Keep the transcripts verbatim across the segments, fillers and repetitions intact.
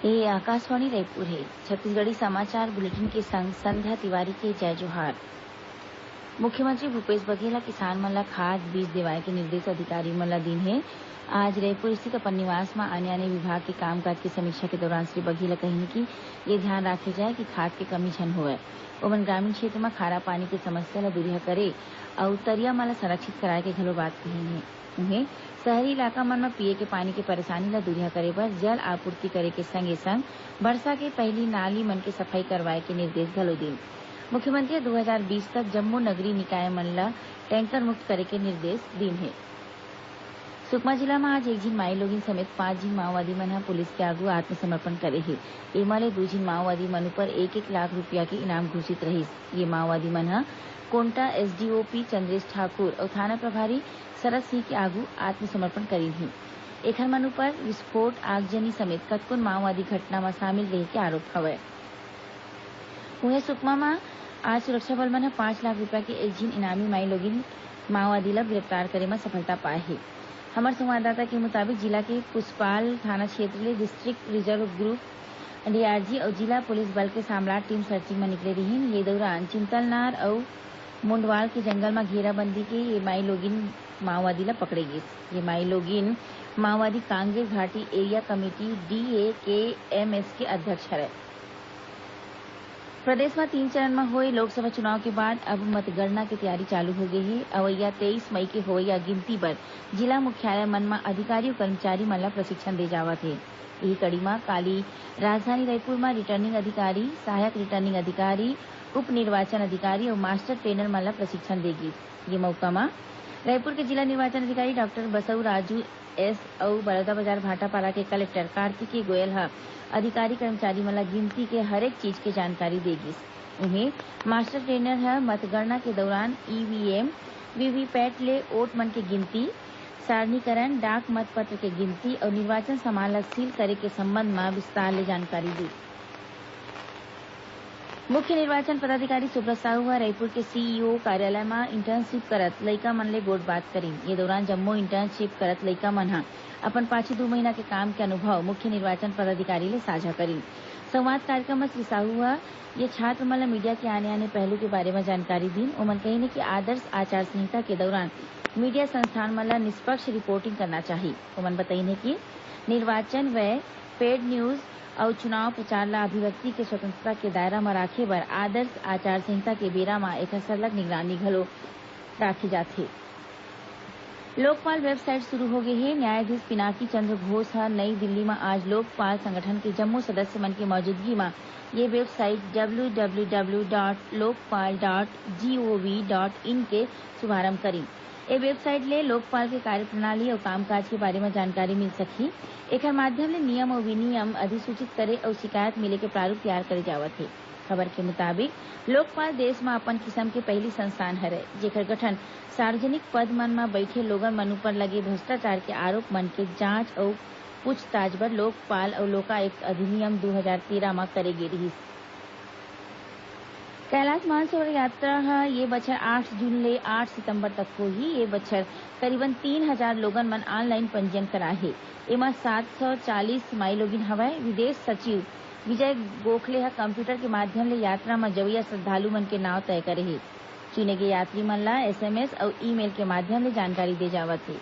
ये आकाशवाणी रायपुर हे। छत्तीसगढ़ी समाचार बुलेटिन के संग संध्या तिवारी के जय जोहार। मुख्यमंत्री भूपेश बघेल ह किसान मन ल खाद बीज देवाय के निर्देश अधिकारी मन ल दीन हे। आज रायपुर स्थित अपन निवास म आने-आने विभाग के कामकाज के समीक्षा के दौरान श्री बघेल ह कहिन कि ये ध्यान राखे जाय कि खाद के कमी झन होवय। ओमन ग्रामीण क्षेत्र म खारा पानी के समस्या ल दूरिहा करे अउ तरिया मन ल संरक्षित कराय के घलो बात कहिन हे। उहें, शहरी इलाका मन म पीए के पानी के परेशानी ल दूरिहा करे बर जल आपूर्ति करे के संगे-संग बरसा के पहिली नाली मन के सफाई करवाए के निर्देश घलो दीन। मुख्यमंत्री ह दू हजार बीस तक जम्मो नगरीय निकाय मन ल टैंकर मुक्त करे के निर्देश दीन हे। सुकमा जिला म आज एक झिन माईलोगिन समेत पांच झिन माओवादी मन ह पुलिस के आगू आत्मसमर्पण करे हे। एमा ले दू झिन माओवादी मन ऊपर एक एक लाख रुपया के इनाम घोषित रहिस। ये माओवादी मन ह कोंटा एसडीओपी चंद्रेश ठाकुर अउ थाना प्रभारी शरद सिंह के आगू आत्मसमर्पण करिन हे। एखर मन ऊपर विस्फोट, आगजनी समेत कतकोन माओवादी घटना म शामिल रेहे के आरोप हवय। उहें, सुकमा म आज सुरक्षा बल मन ह पांच लाख रुपया के एक झिन इनामी माईलोगिन माओवादी ल गिरफ्तार करे म सफलता पाए हे। हमर संवाददाता के मुताबिक, जिला के पुसपाल थाना क्षेत्र ले डिस्ट्रिक्ट रिजर्व ग्रुप, डीआरजी, अउ जिला पुलिस बल के सामलाट टीम सर्चिंग म निकले रिहिन। ये दौरान चिंतलनार अउ मुंडवाल के जंगल म घेराबंदी के ये माईलोगिन माओवादी ल पकड़े गिस। ये माईलोगिन माओवादी कांगेर घाटी एरिया कमेटी, डीएकेएमएस, के अध्यक्ष हरय। प्रदेश म तीन चरण म होए लोकसभा चुनाव के बाद अब मतगणना के तैयारी चालू हो गे हे। अवइया तेईस मई के होवइया गिनती बर जिला मुख्यालय मन म अधिकारी अउ कर्मचारी मन ल प्रशिक्षण दे जावत हे। इही कड़ी म काली राजधानी रायपुर म रिटर्निंग अधिकारी, सहायक रिटर्निंग अधिकारी, उप निर्वाचन अधिकारी अउ मास्टर ट्रेनर मन ल प्रशिक्षण दे गिस। ये मउका म रायपुर के जिला निर्वाचन अधिकारी डॉक्टर बसऊ राजू एस अउ बलौदाबाजार भाटापारा के कलेक्टर कार्तिकी गोयल ह अधिकारी कर्मचारी मन ल गिनती के हरेक चीज के जानकारी दे गिस। उहें, मास्टर ट्रेनर ह मतगणना के दौरान ईवीएम, वीवीपैट ले वोट मन के गिनती, सारणीकरण, डाक मतपत्र के गिनती अउ निर्वाचन सामान ल सील करे के संबंध म विस्तार ले जानकारी दीस। मुख्य निर्वाचन पदाधिकारी सुब्रत साहू ह रायपुर के सीईओ कार्यालय म इंटर्नशिप करत लइका मन ले गोठबात करिन। ये दौरान जम्मो इंटर्नशिप करत लइका मन ह अपन पाछू दू महीना के काम के अनुभव मुख्य निर्वाचन पदाधिकारी ले साझा करिन। संवाद कार्यक्रम म श्री साहू ह ये छात्र मन ल मीडिया के आने-आने पहलू के बारे म जानकारी दीन। ओमन कहिन कि आदर्श आचार संहिता के दौरान मीडिया संस्थान मन ल निष्पक्ष रिपोर्टिंग करना चाही। ओमन बतइन कि निर्वाचन व्यय, पेड न्यूज अउ चुनाव प्रचार ल अभिव्यक्ति के स्वतंत्रता के दायरा म राखे बर आदर्श आचार संहिता के बेरा म एखर सरलग निगरानी घलो राखे जाथे। लोकपाल वेबसाइट शुरू हो गे हे। न्यायाधीश पिनाकी चंद्र घोष ह नई दिल्ली म आज लोकपाल संगठन के जम्मो सदस्य मन के मौजूदगी म ये website W W W dot Lokpal dot G O V dot in के शुभारंभ करिन। ए वेबसाइट ले लोकपाल के कार्यप्रणाली अउ कामकाज के बारे म जानकारी मिल सकही। एखर माध्यम ले नियम अउ विनियम, अधिसूचित करे अउ शिकायत मिले के प्रारूप तैयार करे जावत हे। खबर के मुताबिक, लोकपाल देश म अपन किसम के पहिली संस्थान हरय, जेखर गठन सार्वजनिक पद मन म बइठे लोगन मन ऊपर लगे भ्रष्टाचार के आरोप मन के जांच अउ पूछताछ बर लोकपाल अउ लोकायुक्त अधिनियम दू हजार तेरह म करे गे रिहिस। कैलाश मानसरोवर यात्रा ह ये बछर आठ जून ले आठ सितंबर तक होही। ये बछर करीबन तीन हजार लोगन मन ऑनलाइन पंजीयन कराए हे। एमा सात सौ चालीस माईलोगिन हवय। विदेश सचिव विजय गोखले ह कंप्यूटर के माध्यम ले यात्रा म जवइया श्रद्धालु मन के नाव तय करे हे। चुने गे यात्री मन ल एसएमएस अउ ईमेल के माध्यम ले जानकारी दे जावत हे।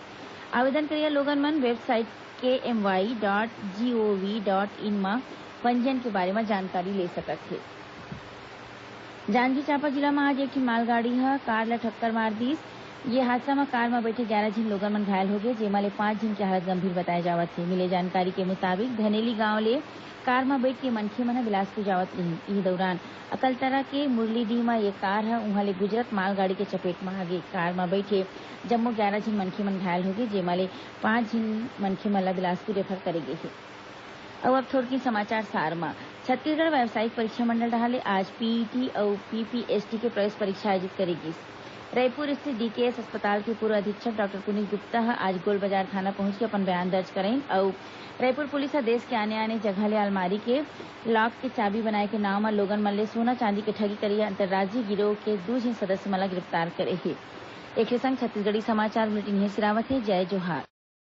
आवेदन करइया लोगन मन website K M Y dot G O V dot in म पंजीयन के बारे म जानकारी ले सकत हे। जांजगीर चांपा जिला म आज एक ठिन मालगाड़ी ह कार ल टक्कर मार दीस। ये हादसा म कार म बइठे ग्यारह झिन लोगन मन घायल होगे, जेमा ले पांच झिन के हालत गंभीर बताए जावत हे। मिले जानकारी के मुताबिक, धनेली गांव ले कार म बइठ के मनखे मन ह बिलासपुर जावत रिहिन। इही दौरान अकलतरा के मुरलीडीह म ये कार ह उहां ले गुजरत मालगाड़ी के चपेट म आगे। कार म बइठे जम्मो ग्यारह झिन मनखे मन घायल होगे, जेमा ले पांच झिन मनखे मन ल बिलासपुर रेफर करे गे हे। अउ अब थोरकिन समाचार सार म। छत्तीसगढ़ व्यावसायिक परीक्षा मंडल डहार ले आज पीईटी अउ पीपीएसटी के प्रवेश परीक्षा आयोजित करे गिस। रायपुर स्थित डीकेएस अस्पताल के पूर्व अधीक्षक डॉक्टर पुनीत गुप्ता ह आज गोलबाजार थाना पहुंच के अपन बयान दर्ज करइन अउ रायपुर पुलिस ह देश के आने-आने जगह ले अलमारी के लॉक के चाबी बनाए के नाव म लोगन मन ले सोना चांदी के ठगी करइया अंतर्राज्यीय गिरोह के दू झिन सदस्य मन ल गिरफ्तार करे हे। एखरे संग छत्तीसगढ़ी समाचार बुलेटिन इहें सिरावत हे। जय जोहार।